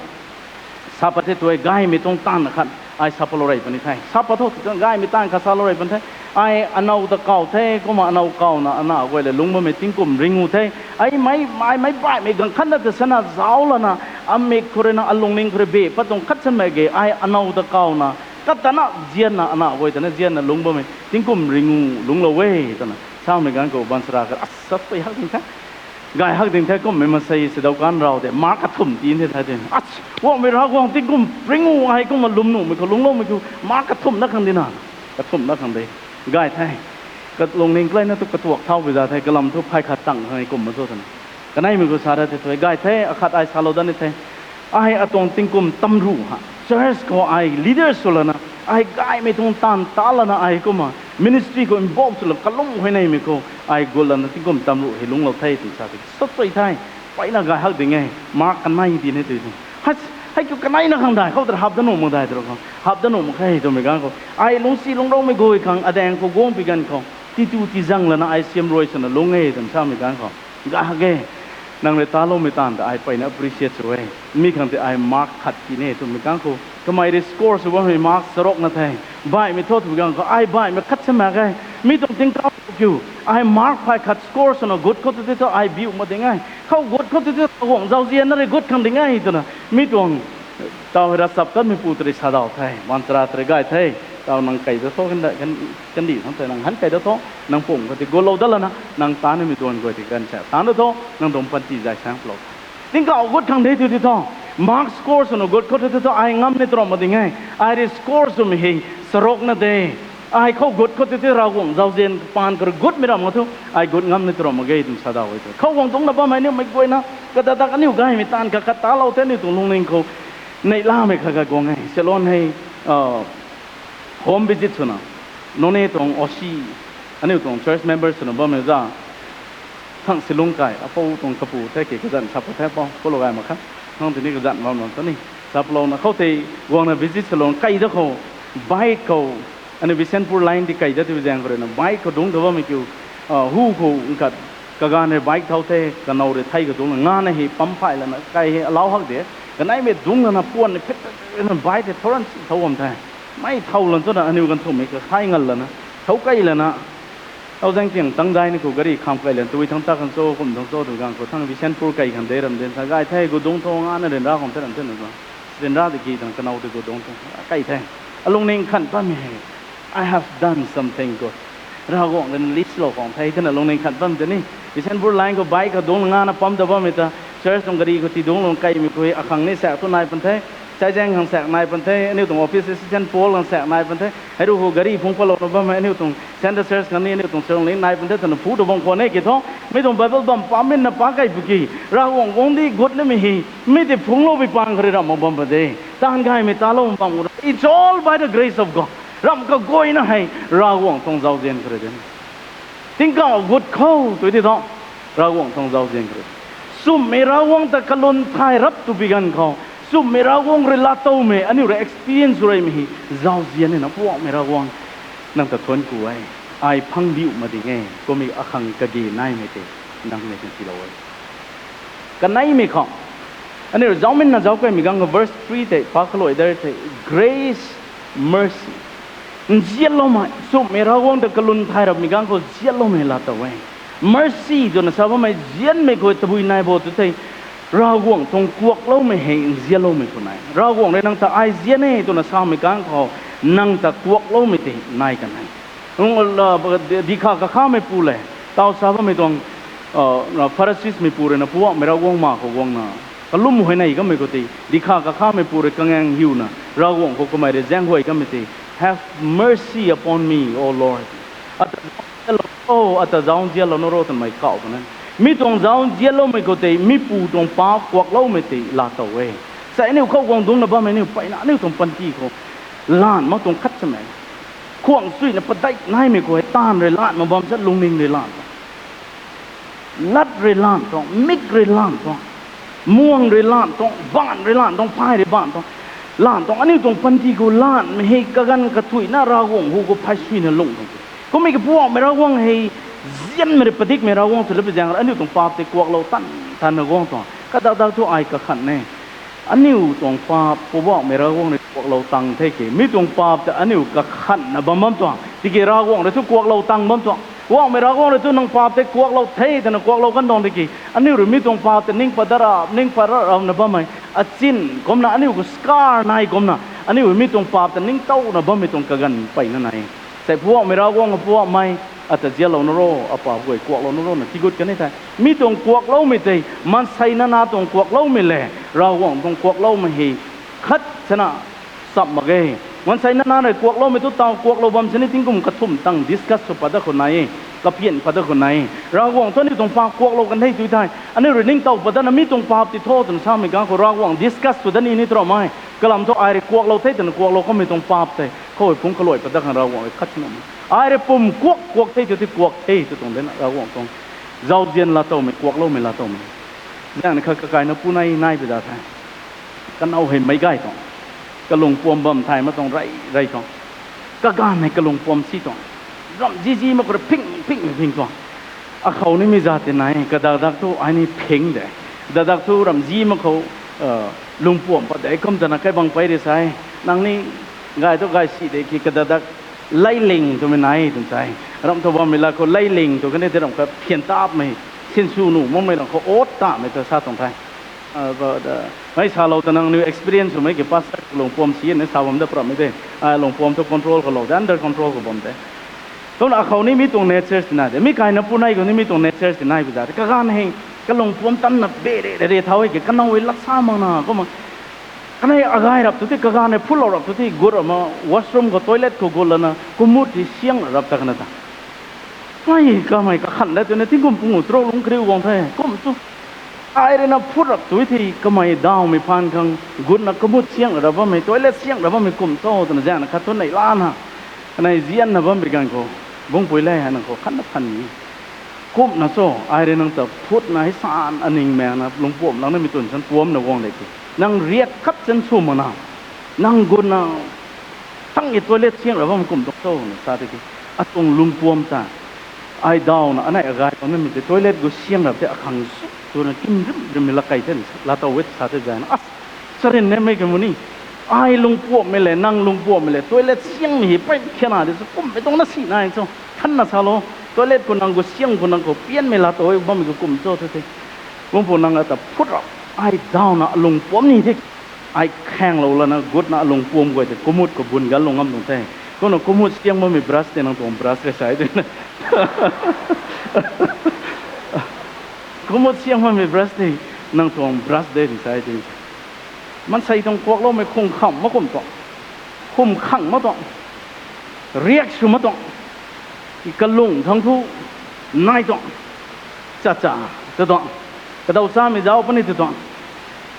sa pat the tu e, gaymei tuang taanv khat ai sa patlou rey puni the. Sa pat tho, gaymei taanv khat salou rey puni the. Ai anow ta kaw the, kumna anow kawna ana guay le lungc bammei tingkum ringu the. Ai mei, ai mei baihmei ganv khatna ta sana zauc lana, amik khou rui na, alungning khou rui be pat tuang khat sanmei ge, ai anow ta kawna, kat tana zianna, ana guay tana zianna lungc bammei tingkum ringu lungclou e twna samei ganv khou baanchara khat, asa pui hak ding the. Gay hak ding the, kummei maansei si dau kan rau de, mark kathumh tii the the de. Ach, guangmei Ravguangc tingkum ringu ai kumna lwm nuhmei khou lungcloumei khou mark kathumh na khang dina. Kathumh na khang de. Gay the. Kalungning klayna tu katuak thau pi za the, kalam thu phay khat tang khang e kum ma thu twna. Kaneimei khou sa ra the tu e, gay the, akhat ai salou dat ni the. Ai atuang tingkum tamruh ha church khou ai leader sw lana, ai gaymei tuang taanv ta lana ai kumna ministry khou involve sw lana kalum huayneymei khou ai gut lana tingkum tamruh hei lungclou the twna sa the. Sat sui the, peyna gay hak ding e, mark kanei di ni tei thu. Hei, hei kiu kaneina khang dai khou ta hap dat nuh mak dai tu khang, hap dat nuh mak khe twmei ganv khou ai lungcsi lungcloumei guay khang adaeng khou guang pi ganv khou, titu tizang lana ai siam ruai swna lungc e twna samei ganv khou, gay hak e. Nang rui taloumei taanv ta ai peyna appreciate sw e. Mi khang tei ai mark khat tii ni twmei ganv khou kamei rui score sw bammei mark charuk na the. Baihmei thu twmei ganv khou ai baihmei khat sa mak ge. Mi tuang tingkauh kiu, ai mark phay khat score swna gut khou tu tei thu ai biu mak ding e. Khou gut khou tu tei thu Ravguangc zauzian na rui gut khang ding e twna mi tuang taw hei ravchaptatmei pu ta rui sa daw the, baanchara ta rui gay the. Taw nang kei dat tho, kan, kan, kandih thangc tei nang han kei dat tho, nang pumc khou tei gutlou dat lana nang taanv nimei duan guay tei ganv sa taanv dat tho, nang tuang panty zay saeng palou the. Tingkauh gut khang de tu tei thu, mark score swna gut khou tu tei thu ai ngam ni tram mak ding e. Ai rui score swmei hei charuk na de. Ai khou gut khou tu tei Ravguangc zauzian paan khou rui gutmei ram khou thu ai gut ngam ni tram mak ge twna sa daw e tu. Khou guang dungcna bammei aniu mei guayna, kadadak aniu gaymei taanv khat khat talou the, aniu tuang lungning khou neihlamei khat khat guang e. Salon hei, home visit swna, nunc ni tuang O C, aniu tuang church member swna bammei za, thang silung kai, apou tuang kapu the ki kazanc sa pat the, apou, apou lou gay mak kha. Nang tini kazanc bam lam tu ni. Sa palouna khou tei guangna visit swlou kei dat khou, bike khou, aniu Bishnupur line di kei dat tei zaeng khou rui na bike khou dungc ta bammei kiu, hu khou nkhat, kaganv rui bike thau the, kanow rui thei khou dungcna ngana hei pam phay lana kei hei alau hak de. Kaneimei dungc lana puan ni phit, bike hei thau ran si thau bam the. Mei thau lan twna aniu ganv thumhmei kakhai ngal lana, thau kei lana, tau zaeng tiang tang dai ni khou gari kham kei lana, tui thangc ta khang cho, kum thangc cho, tw ganv khou thang Bishnupur kei khang de ram den sa gay the, gu dungc tho ngana ryanra khang the ram the na tho. Ryanra tiki tang kanow tei gu dungc tho, kei the. Alungning khan bammei hei, I have done something good. Ravguangc rui list lou khang the twna lungning khan bam tei ni. Bishnupur line khou bike khou dungc ngana pam ta bammei ta, church tuang gari khou ti dungclou keimei khou akhang ni saek thu nai pan the. Chaizaeng khang saek nai pan the, aniu tuang office assistant Paul khang saek nai pan the. Hei ru khou gari phungc palouna bammei aniu tuang Central Church khang ni aniu tuang church ni nai pan the twna phu tu bam khwan e ki thu. Mi tuang Bible bam pamminna pa kei pu ki, Ravguangc guangcdic gut nimei hei mi tei phungclou pui pang khou rui ram mak bam pa de. Taanv gaymei talou bam khou, it's all by the grace of God. Ram kaguayna hei Ravguangc tuang zauzian khou rui de. Tingkauh gut khou tu tei thu, Ravguangc tuang zauzian khou rui, nchumhmei Ravguangc ta kalun thay rap tw pi ganv khou, nchumhmei Ravguangc rui laatowmei aniu rui experience sw reymei hei zauzian e na, Poubauhmei Ravguangc, nang ta thuanc ku e. Ai phang diu mak ding e, kummei akhang kage naimei tei nang mei kan tiilou e. Kaneimei khou, Aniu zauminna zauc kaimei ganv khou verse three tei pa kaluai dar thei, grace, mercy. Nzianloumei, nchumhmei Ravguangc ta kalum thay rapmei ganv khou nzianloumei laa tow e. Mercy twna sa bammei nzianmei khou tabui nai bo tu thei, Ravguangc tuang kuakloumei hei nzianloumei khou nai. Ravguangc rui nang ta ai nzian e twna samei ganv khou nang ta kuakloumei tei nai kan e. Dikha kakhameipu le, taw sa bammei tuang, Phariseesmeipu rui na Poubauhmei Ravguangc ma khou guangna kalum huayney kamei khou tei, dikha kakhameipu rui kangaeng hiuna Ravguangc khou kamei rui zaenghuay kamei tei, Have mercy upon me, O Lord. Ata zauc nzianlou, o, ata zauc nzianlou na ro twmei kauh puni. Mi tuang zauc nzianloumei khou tei mipu tuang paap kuakloumei tei laa tow e. Sa aniu khou guang dungcna bammei aniu mpeyna aniu tuang panty khou lan mak tuang khat samei, khuang suina padeih naimei khou hei taanv rui lan mak bam sa, lungning rui lan tuang, lat rui lan tuang, mik rui lan tuang, muang rui lan tuang, baanv rui lan tuang, phay rui baanv tuang, lan tuang, aniu tuang panty khou lanmei hei kaganv kathuicna Ravguangc hu khou phay suina lung tuang. Kummei ki Poubauhmei Ravguangc hei nzianmei rui padikmei Ravguangc tw lap zaeng aniu tuang paap tei kuaklou tan tanna guang tuang. Kadak dak thu ai kakhan e. Aniu tuang paap Poubauhmei Ravguangc rui kuaklou tang the ki, mi tuang paap ta aniu kakhanna bam bam tuang. Tiki Ravguangc rui thu kuaklou tang bam tuang. Poubauhmei Ravguangc rui thu nang paap tei kuaklou the twna kuaklou kan tuang tiki, aniu rui mi tuang paap ta ning pat dat ra, ning pat ra ramna bammei achin kumna aniu khou scar nai kumna, aniu rui mi tuang paap ta ningtowna bammei tuang kaganv mpeyna nai. Sei Poubauhmei Ravguangc, Poubauhmei, ata nzianlou na ro, apaap guay kuaklou na ro na tigut kan e the. Mi tuang kuakloumei tei, maansei nana tuang kuakloumei le, Ravguangc tuang kuakloumei hei khat sana sap mak ge. Maansei nana rui kuakloumei thu taw kuaklou bam sini tingkum kathumh tang discuss sw pat dat khou nai e, kapian pat dat khou nai e. Ravguangc thu aniu tuang paap kuaklou kan the tu thei, aniu rui ningtow pat datna mi tuang paap ti tho twna samei ganv khou Ravguangc discuss sw dat ni ni tramei. Kalam thu ai rui kuaklou the twna kuaklou kamei tuang paap tei khou phungc kaluai pat dat khang Ravguangc rui khat sini ai rui pum kuak kuak the tu ti kuak the tu tuang dena Ravguangc tuang zauzian laatowmei, kuakloumei laatowmei. Zaeng ni kha kakaina punai nai pi da the. Kanow hei meic gay tuang, kalung puam bam thay mak tuang rey rey tuang, kaganv hei kalung puam si tuang, ramh zizi mak khou rui phing phingmei phing tuang. Akhou nimei zat ti nai, kadak dak thu ai ni phing de, kadak dak thu ramh zi mak khou lungpuam pat de kum tana kaibang pei rui sa e, nang ni gay thu gay si de ki, kadak dak leiling twmei nai twna sa e. Ramh thu bammei lat khou leiling tw kan e, tei ramh kha phian tapmei, sinsw nuh makmei ramh khou ot tamei ta sa tuang the. Mei salou ta nang niw experience swmei ki pastor lungpuam si na sa bam da pramei de. Ai lungpuam thu control khou lou de, under control khou bam de. Kumna akhou ni mi tuang natures ti nai de, mi kaina punai khou ni mi tuang natures ti nai pi za de. Kaganv hei kalungpuam tanna be re re re thau e ki, kanow e lat sa makna kumna, kanei agay rap tu ti, kaganv hei phutlou rap tu ti, gut rap ma, washroom khou, toilet khou gut lana kumut ti siang rap ta kana ta. Ai kamei kakhan da twna tingkum pungu trou lungc kariu guang the kum tu. Ai rui na phut rap tu thei kamei dawmei phaan khang gutna kumut siang rap bammei, toilet siang rap bammei kum cho twna zaengna khat thu neih lana, kanei zianna bammei ganv khou, bungpui le hei nang khou khatna than ni. Kumna cho, ai rui nang ta phutna hei san aning mengna lungpuam lang namei twn san puamna guang de ki, nang riak khat chan sw makna, nang gutna tang e toilet siang rap bammei kum tuang cho na sa tei ki, atuang lungpuam ta ai dawna anei agay bam namei tei toilet gu siang rap tei akhang zuk twna kim rim rimmei lak kei the, laatow e sa tei zayna, as, charyn ne mei ka mu ni, ai lungpuammei le nang lungpuammei le toilet siangmei hei pey khiana di sa kummei tuang na si nai cho, thanna salou, toilet khou nang gu siang khou nang khou pianmei laatow e bammei gu kum cho the the. Bungpui nang ata phut rap, ai dawna alungpuam ni the. Ai khaenglou lana gutna alungpuam guay tei kumut khou bun gan lung ngam tuang the. Kumna kumut siang bammei brush tei nang tuang brush re sai twna, kumut siang bammei brush tei nang tuang brush de tw sai tei. Maansei tuang kuakloumei khum khang mak kum tuang, khum khang mak tuang, riak sw mak tuang, kalung thangc thu nai tuang, cha cha, tw tuang, kadaw chamei zauc puni tw tuang,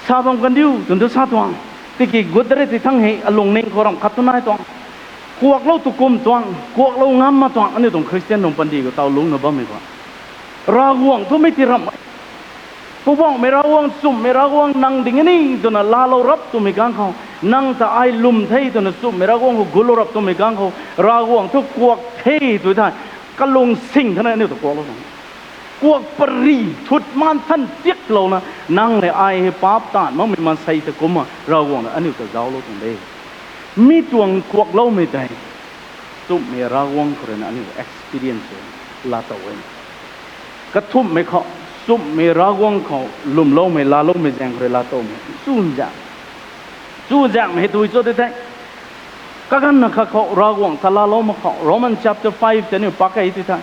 sa bam kandiu twna tu sa tuang, tiki gut da re ti thangc hei alungning khou ramh khat tu nai tuang, kuaklou tu kum tuang, kuaklou ngam mak tuang, aniu tuang Christian tuang panty khou taw lungcna bammei khou, Ravguangc thu mei ti ramh e. Poubauhmei Ravguangc, nchumhmei Ravguangc nang ding e ni twna laalou rap twmei ganv khou, nang ta ai lwm the twna nchumhmei Ravguangc khou gutlou rap twmei ganv khou, Ravguangc thu kuak the tw thei, kalung sing thana aniu ta kuaklou tuang. kuak pari thut maan than tiaklouna, nang le ai hei paap taanv makmei maansei ta kumna Ravguangc na aniu ta zauclou tuang de. Mi tuang kuakloumei tei, nchumhmei Ravguangc khou rui na aniu experience laa tow e. Kathumhmei khou, nchumhmei Ravguangc khou lwmloumei laaloumei zaeng khou rui laa towmei chuzaenghmei hei tui cho de the. Kaganvna khat khou Ravguangc ta laalou mak khou, Roman chapter five tei aniu pak key ti the.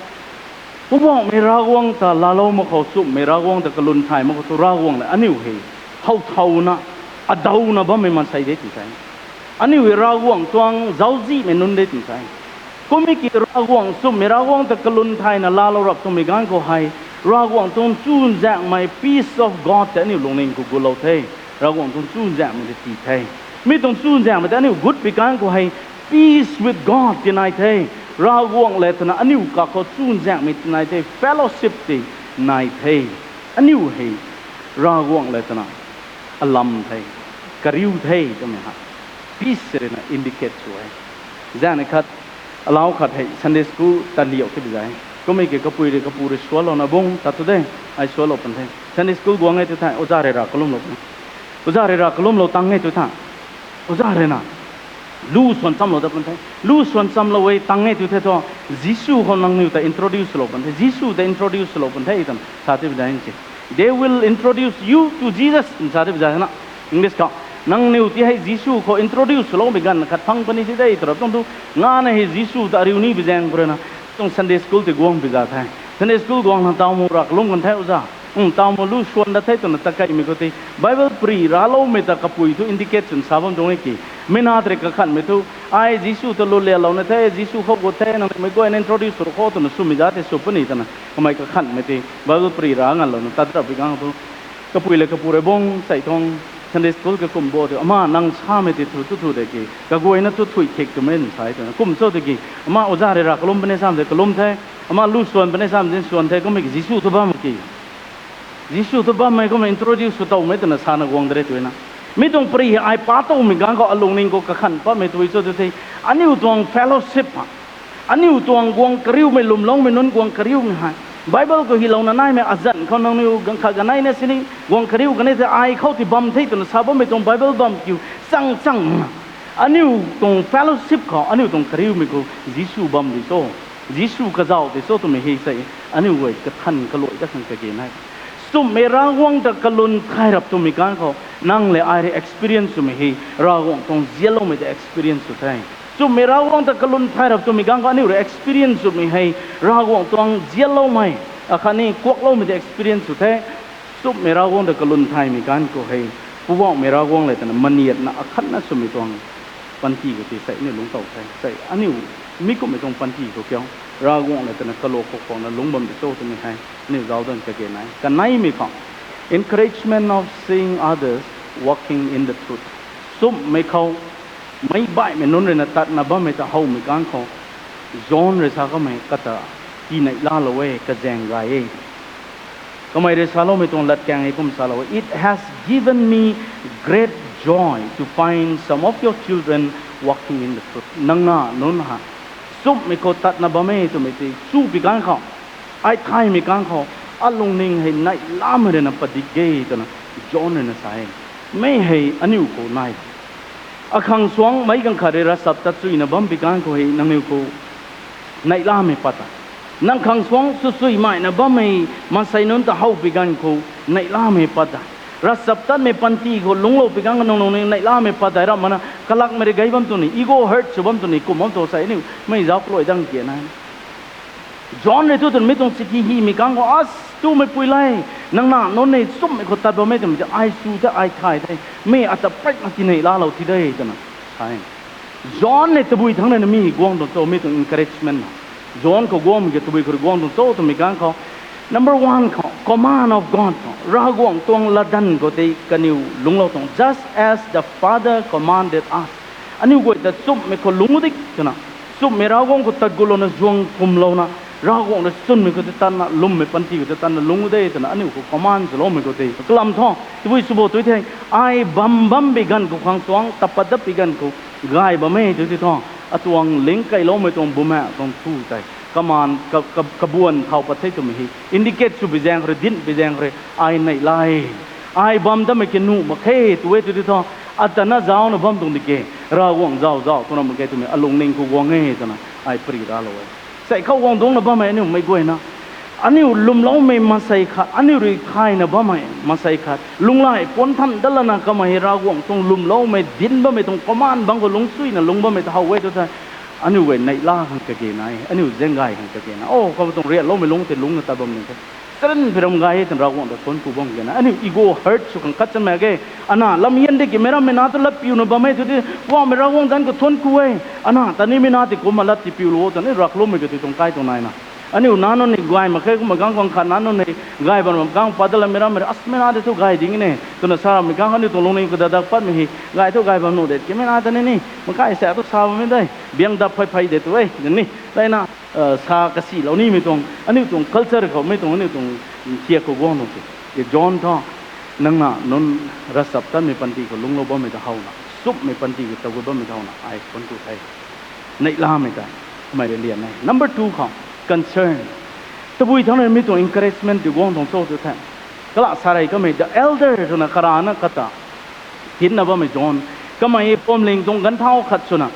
Poubauhmei Ravguangc ta laalou mak khou, nchumhmei Ravguangc ta kalun thay mak khou thu Ravguangc le aniu hei how thauna, adawna bammei maansei de tw the. Aniu hei Ravguangc tuang zauczihmei nunc de tw the. Kummei ki Ravguangc, nchumhmei Ravguangc ta kalun thayna laalou rap twmei ganv khou hei, Ravguangc tuang chuzaenghmei peace of God tei aniu lungning khou gutlou the. Ravguangc tuang chuzaenghmei tei tii the. Mi tuang chuzaenghmei tei aniu gut pui ganv khou hei, peace with God ti nai the. Ravguangc le twna aniu kakhou chuzaenghmei ti nai the, fellowship ti nai the. Aniu hei Ravguangc le twna alam the, kariu the twmei hei peace rui na indicate sw e. Zaeng khat, alau khat hei Sunday school ta liau ti bi zai. Kummei ki kapui rui kapu rui sualouna bung tat tu de, ai sualou pun the. Sunday school guang e tu the, oja rui rav kalumlou pun e. Oja rui rav kalumlou tang e tu the. Oja rui na lu swan chamlou dat pun the. Lu swan chamlou e tang e tu the thu, Jisu khou nangniw ta introduce lou pun the. Jisu ta introduce lou pun the twna sa ti bi zai se. They will introduce you to Jesus, sa ti bi zai na. English khou, nangniw ti hei Jisu khou introduce swloumei ganv khat phang puni si de tw rap tuang thu, nganvna hei Jisu ta ariu ni bi zaeng khou rui na, tuang Sunday school tei guang bi za the. Sunday school guangna taw mu rav kalum kan the oja. Taw mu lu swan dat the twna takeimei khou tei Bible pary racloumei ta kapui thu indicate swn sa bam tuang e ki. Mei na tei kakhanhmei thu, ai Jisu ta lulalouna the, Jisu khou gut the, nang mei guayna introduce sw khou twna swmei za tei sw puni twna kamei kakhanhmei tei Bible pary rac nganvlouna tat rap bi ganv thu, kapui le kapu rui bung sei tuang Sunday school kakum bo tei, ama nang samei tei thu tu thu de ki, kaguayna thu thuy thik twmei nsa e twna kum cho tiki, ama oja rui rav kalum puni sam tei kalum the, ama lu swan puni sam tei swan the, kummei ki Jisu thu bam ki. Jisu thu bammei kumna introduce sw towmei twna sana guang de re twna. Mi tuang pary hei ai pa towmei ganv khou alungning khou kakhan patmei tui cho tu the. Aniu tuang fellowship ha, aniu tuang guang kariumei lwmloumei nunc guang kariumei hei, Bible khou hylouna naimei azanc khou nangniw ganv khat ganeina sini guang kariu kanei the, ai khou ti bam the twna sa bammei tuang Bible bam kiu chang chang na, aniu tuang fellowship khou aniu tuang kariumei khou Jisu bam di cho, Jisu kazauh di cho twmei hei sei aniu guay kathan kaluai dat khang kage nai. Nchumhmei Ravguangc ta kalun thay rap twmei ganv khou nang le ai rui experience swmei hei Ravguangc tuang zianloumei ta experience sw the. Nchumhmei Ravguangc ta kalun thay rap twmei ganv khou aniu rui experience swmei hei Ravguangc tuang zianloumei, akhatni kuakloumei ta experience sw the. Nchumhmei Ravguangc ta kalun thaymei ganv khou hei, Poubauhmei Ravguangc le twna maniatna akhatna swmei tuang panty khou tei sei aniu lungc tow the. Sei aniu mi kumhmei tuang panty khou kiu, Ravguangc le twna kalu khou khwanna lungc bam di cho twmei hei aniu zauc dan kage nai. Kaneimei khou, encouragement of seeing others walking in the truth. Nchumhmei khou, meic baihmei nunc rui na tatna bammei ta howmei ganv khou, John rui sa kamei kata, tii neihlalou e, kazaeng gay e. Kamei rui saloumei tuang latkaeng hei kum salou e, it has given me great joy to find some of your children walking in the truth. Nang na nunc ha, nchumhmei khou tatna bam e twmei tei chu pi ganv khou, ai thaymei ganv khou, alungning hei neihlamei rui na padik ge twna John rui na sa e. Mi hei aniu khou nai akhang suang meic ganv khat rui ravchaptat chuyna bam pi ganv khou hei nangniw khou neihlamei pat ta. Nang khang suang swsuimaina bammei maansei nunc ta how pi ganv khou neihlamei pat ta. Ravchaptatmei panty khou lungclou pi ganv khou nang nung ni neihlamei pat dai ram mana kalakmei rui gay bam tw ni, ego hurt sw bam tw ni, kum bam tw sei aniu mei zauc kaluai dang kiana. John rui thu twmei tuang chithi hymei ganv khou, as, twmei pui le, nang na nunc nei nchumhmei khou tat bammei twmei tei ai sw the, ai thay the, mi ata pekna tineilalou thi de twna sa e. John nei tabui thangc rui na mi guang tuang cho, mi tuang encouragement na. John khou guangmei ki tabui khou rui guang tuang cho twmei ganv khou, number one khou, command of God khou, Ravguangc tuang latdanv khou tei kaniw lungclou tuang, just as the Father commanded us. Aniu guay ta nchumhmei khou lungc di twna, nchumhmei Ravguangc khou tat gulouna zuang kumlouna, Ravguangc rui chwnmei khou tei tatna, lwmmei panty khou tei tatna lungc de twna aniu khou command swloumei khou tei kalam thu tabui sw bo tui the, ai bam bam pi ganv khou khang suang tapat dat pi ganv khou gay bam e tui tei thu, atuang ling kailoumei tuang bumaengh tuang thu tei kamaan, ka, ka, kabuan thau pat the twmei hei indicate sw bi zaeng khou rui, dinc bi zaeng khou rui, ai neihla e, ai bam datmei ki nuh mak khe tw e tw di thu, atana zaucna bam tuang di ke, Ravguangc zauc zauc twna mak khe twmei alungning khou guang e twna ai pary ralou e. Sei khou guang dungcna bammei aniu mei guayna, aniu lwmloumei maansei khat, aniu rui thayna bammei maansei khat lunghlaic puan than dat lana kamei hei Ravguangc tuang lwmloumei dinc bammei tuang command bang khou lungcsuina lungc bammei ta how e tw the. Aniu guay neihla khang kage nai, aniu zaeng gay khang kage na, o khou tuang rianloumei lungc tei lungcna tat bam ni the. Charynpui ram gay e twna Ravguangc ta thuanc ku bam kage na, aniu ego hurt sw khang khat chanmei ge. Ana lam hian de ki meic rammei na tu lat piuna bam e tw di, Poubauhmei Ravguangc zanc khou thuanc ku e. Ana ta nimei na tei kumna lat tipiulou o twna ni rakhloumei katei tuang kai tuang naina, aniu nac nunc ni gay mak khe kumna gang guang khat nac nunc ni gay bam ram kang pat dat lamei rammei rui, as meic na tei thu gay ding ne twna sa rammei kang aniu tuang lungning khou dadak patmei hei gay thu gay bam nuh de, kimei na ta ni ni makai sa thu sa bammei de, biang dap phey phey de tw e ni, tei na, sa kasilou nimei tuang aniu tuang culture khou mei tuang aniu tuang thiak khou guang tuang te. John thu, nang na nunc ravchaptatmei panty khou lungclou bammei ta howna, nchumhmei panty khou tagut bammei ta howna ai thuanc ku the. Neihlamei ta kamei rui lian e. Number two khou, concern. Tabui thangc rui mi tuang encouragement ti guang tuang cho tw the. Kalam sa rei kamei the elder twna karana kata, tinna bammei John, kamei hei phuamling tuang ganvthau khat swna,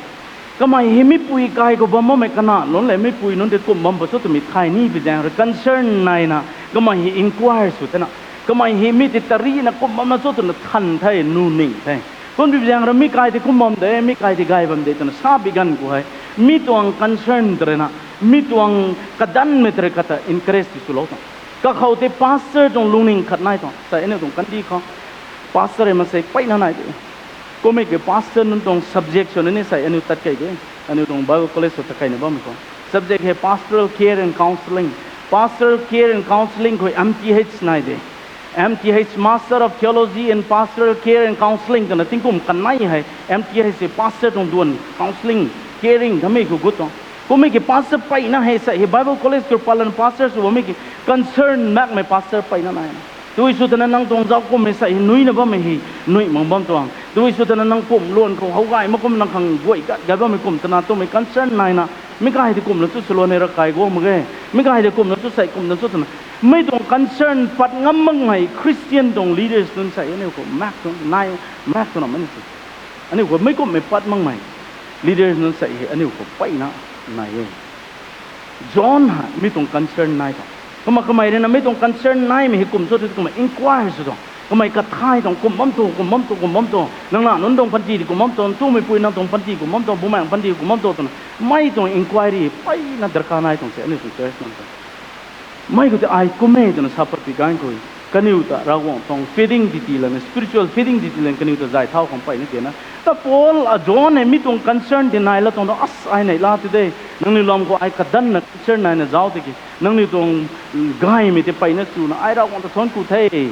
kamei hei mipui kai khou bam bammei kana nunc le mipui nunc tei kum bam pa cho twmei thay ni bi zaeng rui concern naina kamei hei inquire sw thena, kamei hei mi tei tarina kum bamna cho twna than the, nu ning the. Kum bi zaeng rui mi kai tei kum bam de, mi kai tei gay bam de twna sa bi ganv khou hei, mi tuang concern ta rui na, mi tuang kadanmei ta rui kata encourage ti swlou tuang. Kakhou tei pastor tuang lungning khat nai tuang, sei aniu tuang kandih khou pastor e maansei peyna nai de. Kummei ki pastor nunc tuang subject swna ni sei aniu tat key de. Aniu tuang Bible college khou tat keyna bammei khou subject hei pastoral care and counselling. Pastoral care and counselling khou M T H nai de. M T H, Master of Theology in Pastoral Care and Counselling twna tingkum kanei hei M T H hei pastor tuang duan counselling, caring thamei khou gut tuang. Kummei ki pastor peyna hei sei hei Bible college khou pat lana pastor sw bammei ki concern makmei pastor peyna nai. Tui sw twna nang tuang zauc kummei sei hei nuina bammei hei nuih mak bam tuang. Tui sw twna nang pumc luan khou how gay mak kum nang khang guay gat gat bammei kum twna twmei concern naina, mi kai tei kumna chu swluan hei ravkai guang mak ge, mi kai tei kumna chu sei kumna chu twna, mei tuang concern pat ngam makmei Christian tuang leaders nunc sei aniu khou mak tuang nai, mak twna mei ni si. Aniu khou mei kumhmei pat makmei leaders nunc sei hei aniu khou peyna nai e. John hei mi tuang concern nai tuang. Kumna kamei rui na mi tuang concern naimei hei kum cho tw kumna inquire sw tuang. Kamei kathay tuang, kum bam tu, kum bam tu, kum bam tu, nang na nunc tuang panty di kum bam tu, ntumei pui nang tuang panty kum bam tu, bumaengc panty kum bam tu twna mei tuang inquiry peyna darkar nai tuang se aniu tuang church nunc ta. Mei khou tei ai kum e twna sa pat pi ganv khou, kaniw ta Ravguangc tuang feeding titi lana, spiritual feeding titi lana kaniw ta zay thau khang peyna kena. Ta Paul, a John hei mi tuang concern ti nai la tuang ta, as ai neih la tu de, nangniw lam khou ai kadanna concern naina zauc tiki nangniw tuang gaymei tei peyna chuna ai Ravguangc ta thuanc ku the.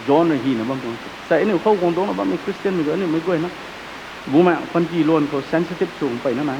John rui hina bam tuang se. Sei aniu khou guang dungcna bammei Christianmei khou aniu mei guayna, bumaengc panty luan khou sensitive sw peyna nai.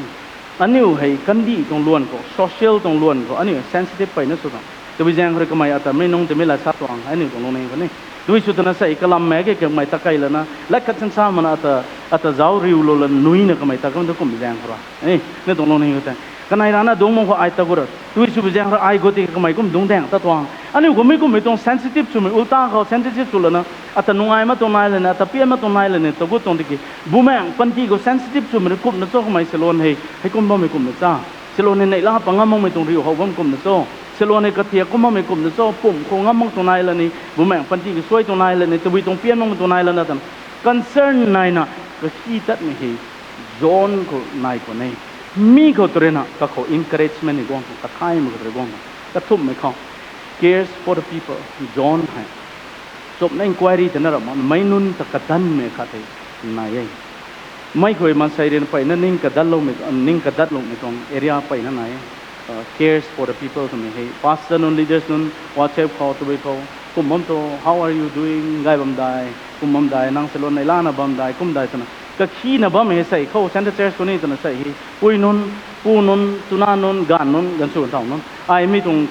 Aniu hei kandih tuang luan khou, social tuang luan khou aniu sensitive peyna sw tuang. Tabui zaeng khou rui kamei ata mei nung tei mei la sa tuang, aniu tuang lungning khou ni. Tabui sw twna sei kalam mak ge kamei ta key lana, lat khat chan sa mana ata, ata zauc riulou lana nuina kamei ta kam tu kum zaeng khou ra. E, aniu tuang lungning khou tei kanei rana dungc mak khou ai ta gu ra. Tabui sw bi zaeng khou rui ai gu ti kamei kum dungc daeng ta tuang. Aniu khou mei kummei tuang sensitive swmei ulta khou sensitive sw lana, ata nung ai mak tuang nai lana, ata pian mak tuang nai lana, ta gu tuang tiki, bumaengc panty khou sensitive swmei rui kumna cho kamei siluan hei, hei kum bammei kumna cha. Siluan hei neih la pat ngam makmei tuang riu how bam kumna cho. Siluan hei kathiak kum bammei kumna cho, pumc khou ngam mak tuang nai lani, bumaengc panty khou suai tuang nai lani, tabui tuang pian makmei tuang nai lana tan. Concern naina, kahi tatmei hei, John khou nai khou ne. Mi khou tu rui na, kakhou encouragement ni guang khou, kathaymei khou tu rui guang khou. Kathumhmei khou, cares for the people, John hei. Chumna inquiry tana ra mak, meic nunc ta kadanmei khat hei nai e. Mei khou maansei rui na peyna ning kadatloumei, ning kadatloumei tuang area peyna nai e. Cares for the people twmei hei pastor nunc, leaders nunc, WhatsApp khou, tabui khou, kum bam tu, how are you doing, gay bam dai, kum bam dai, nang siluan neih lana bam dai, kum dai twna. Kakhina bammei hei sei khou, Central Church khou ni twna sei hei, pui nunc, pu nunc, tuna nunc, ganv nunc, ganv sw thau nunc, ai mi tuang,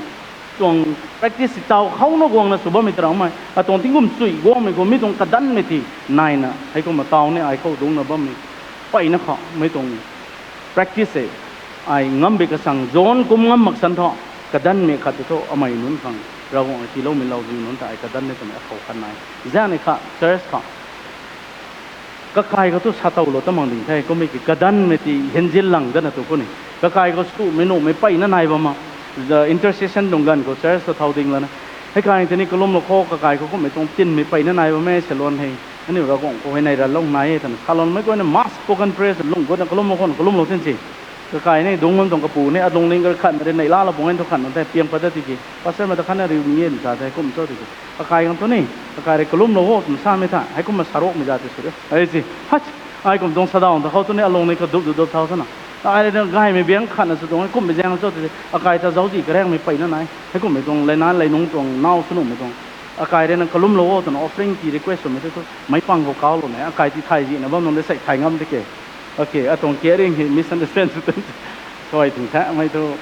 tuang practice taw khouna guangna sw bammei ta ramei, atuang tingkum chui guangmei khou mi tuang kadanmei ti naina, heikumna taw ni ai khou dungcna bammei, peyna khou, mei tuang practice e. Ai ngam bi kasang John kum ngam mak san thu, kadanmei khat tei thu amei nunc khang Ravguangc tiiloumei lauziu nunc ta ai kadan e twmei akhou khat nai. Zaeng ni kha church khou kakai khou thu sa towlou ta mak ding the, kummei ki kadanmei ti hinzin lang dana tu khou ni. Kakai khou sumei nuhmei mpeyna nai bam a, intercession tuang ganv khou church khou thau ding lana, hei kai tei ni kalumlou khou, kakai khou kummei tuang tinmei mpeyna nai bam e, salon hei. Aniu Ravguangc khou hei nei ranlou nai e twna salonmei guayna mass organ prayer lung gutna kalumlou khou, kalumlou tin si. Kakai ni dungc bam tuang kapu ni alungning kar khatna rui neihlalou pung e thu khat nunc the piang pat ta tiki, pastor mei ta khatna riu ni e nsa the kum cho tiki. Kakai khang thu ni, kakai rui kalumlou o twna samei tha, heikumna saruakmei za tei sw e. Ai si, hei, ai kum tuang sadau ta khou thu ni alungning kadup dup dup thau sana. Ai rui na gaymei biang khatna sw tuang e, kummei zaeng cho tiki, akai ta zauczih karaengmei mpeyna nai. Heikummei tuang leinac leinungc tuang nau sw nuhmei tuang. Akai rui na kalumlou o twna offering ti request swmei tei thu, meic pang khou kaulou ne, akai ti thay zihna bam nung de sei thay ngam de ke. Okay, atuang caring hei misunderstand sw tun. Suai ding the, mei thu,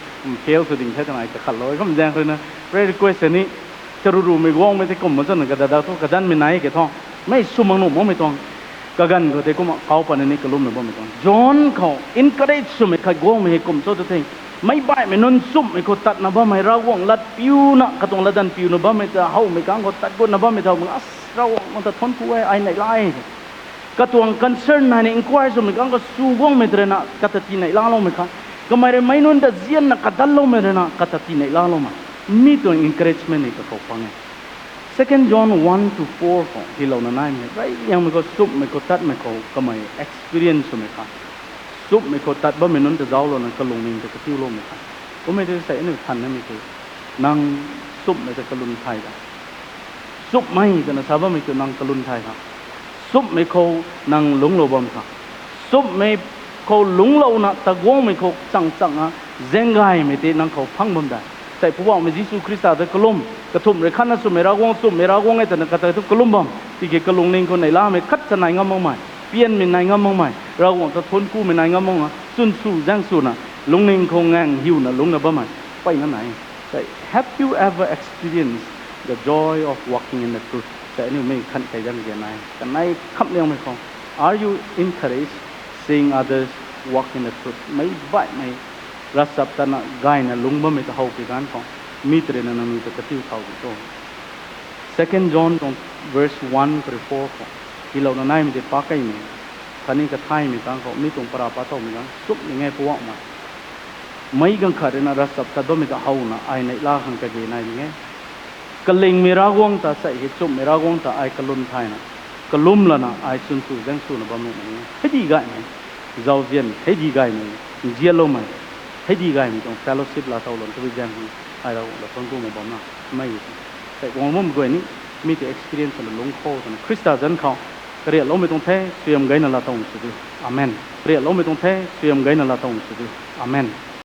fail sw ding the twna ai kakhatlou. Kum zaeng rui na, prayer request ni, charurumei guangmei tei kum ma chana kadada thu, kadanmei nai ke thu. Mei sw mak nuh makmei tuang. Kaganv khou tei kumna kau patna ni kalumna bammei tuang. John khou encourage swmei khat guangmei hei kum cho tu the. Meic baihmei nunc nchumhmei khou tatna bammei Ravguangc lat piuna, katuang latdanv piuna bammei ta howmei kang khou tat gutna bammei ta, Ravguangc ta thuanc ku e, ai neihla e. Katuang concern naina inquire swmei kang khou sw guangmei ta rui na kata ti neihlaloumei kha. Kamei rui meic nunc ta zianna kadanloumei rui na kata ti neihlaloumei. Mi tuang encouragement ni kakhou pang e. Second John one to four khou tiilouna naimei, reyliangmei khou, nchumhmei khou tatmei khou kamei experience swmei kha. Nchumhmei khou tat bammei nunc ta zauclouna kalungning ta katiuloumei kha. Kummei tei sei aniu than namei tei, nang nchumhmei ta kalum thay ta. Nchumhmei twna sa bammei kiu nang kalum thay kha. Nchumhmei khou nang lungclou bam kha. Nchumhmei khou lungclouna ta guangmei khou chang chang a, zaeng gaymei tei nang khou phang bam de. Sei Poubauhmei Jisu Khrista ta kalum, kathumh rui khatna swmei Ravguangc, nchumhmei Ravguangc e twna kata thu kalum bam. Tiki kalungning khou neihlamei khat cha nai ngam makmei, pianmei nai ngam makmei, Ravguangc ta thuanc kumei nai ngam mak a, chwn sw zaeng swna, lungning khou ngaeng hiuna lungcna bammei mpeyna nai. Sei, have you ever experienced the joy of walking in the truth? Sei aniu mei khan kei zaeng zian nai. Kanei khamliangmei khou, are you encouraged seeing others walk in the truth? Meic baihmei ravchaptatna gayna lungc bammei ta how pi ganv khou, mi ta rui na nangniw ta katiu thau di cho? Second John tuang verse one khou rui four khou tiilouna naimei tei pakeimei, khatni kathaymei kang khou mi tuang para pa towmei kang nchumhmei nge Poubauhmei. Meic ganv khat rui na ravchaptat bammei ta howna ai neihla khang kage nai ding e. Kalingmei Ravguangc ta sei hei nchumhmei Ravguangc ta ai kalum thayna, kalum lana ai chwn sw zaeng swna bam nuhmei e. Hei di gaymei, zauzian hei di gaymei, nzianloumei, hei di gaymei tuang fellowship laa towlou tabui zaeng hei, ai Ravguangc ta thuanc kumei bamna mei. Sei guang bammei guay ni, mi tei experience swna lungc khou twna Khrista zanc khou kariakloumei tuang the, suaihiam gayna laa towmei sw diu. Amen. Kariakloumei tuang the, suaihiam gayna laa towmei sw diu. Amen.